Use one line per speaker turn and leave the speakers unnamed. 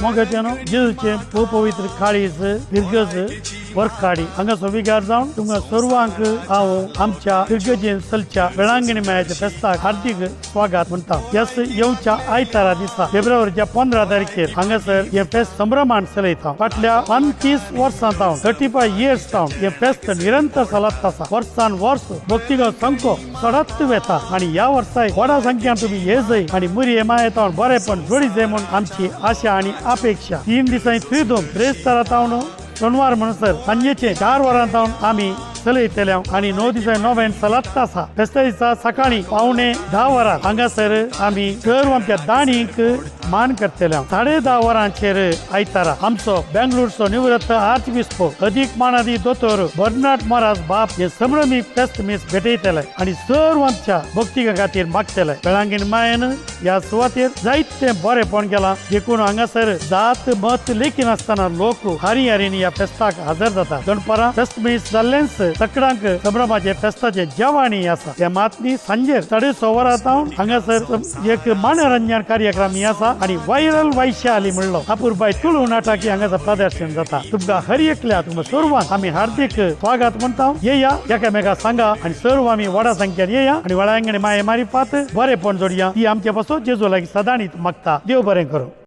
मोगाचें न्हू, जेजूचें पवित्र काळीज फिरगज वर्काडी हांगासो विगार जावन तुमकां सर्वांक हांव आमच्या फिरगजेन चलच्या वेळांगणी मायाच्या फेस्ताक हार्दीक स्वागत म्हणटा. येस, येवच्या आयतारा दिसा, फेब्रुवारीच्या 15 तारखेर हांगासर हे फेस्त संभ्रमान चलयता. फाटल्या 35 वर्सां जावन, 35 इयर्स जावन हे फेस्त निरंतर चलत आसा. वर्सान वर्स भक्तिगांव संको चडत वेता आणि ह्या वर्साय व्हडा संख्यान तुमी ये जाय आणि मुरये मायेतावन बरेपण जोडी जाय म्हूण आमची आशा आणि अपेक्षा. 3 दिसांनी त्रिदोम ब्रेस्तारा तावन सोनवार म्हणसर सांजेचे 4 वरां जावन आमी चलयतले आणि 9 दिसांनी नोव्हेंन चलत आसा. फेस्ता दिसा सकाळी 9:45 वरां हांगासर आमी सर्व आमच्या दाणीक मान करतले. 10:30 वरांचेर आयतारा आमचो बेंगलोरचो निवृत्त आर्च बिस्पो अधिक मानादी दोतोर बर्नाड मोरास बाप हे संभ्रमी फेस्त मीस भेटयतले आणि सर्व आमच्या भक्ती खातीर मागतले. वेळांगीण मायन ह्या सुवातेर जायते बरेपण केलां, देखून हांगासर जात मत लेखिनासतना लोक हारी हारीन ह्या फेस्ताक हजर जाता. दनपारां फेस्त मीस जाल्लेंच तकडांक संभ्रमाचे फेस्ताचे जेवणय आसा. ते मातनी सांजेर 6:30 वरां जावन हांगासर एक मनोरंजन कार्यक्रम ही आसा आणि व्हायरल वैशाली म्हणलो अपुरबाय तुळू नाटक हांगासर प्रदर्शन जाता. तुमकां हर एकल्या, तुमकां सर्वांक आमी हार्दिक स्वागत म्हणटा. येया, एकामेका सांगा आणि सर्व आमी व्हडा संख्येन येया आणि वेळांगणी माये मारिफात बरेपण जोडया. ती आमचे पासून जेजू लागीं सदांच मागता. देव बरें करूं.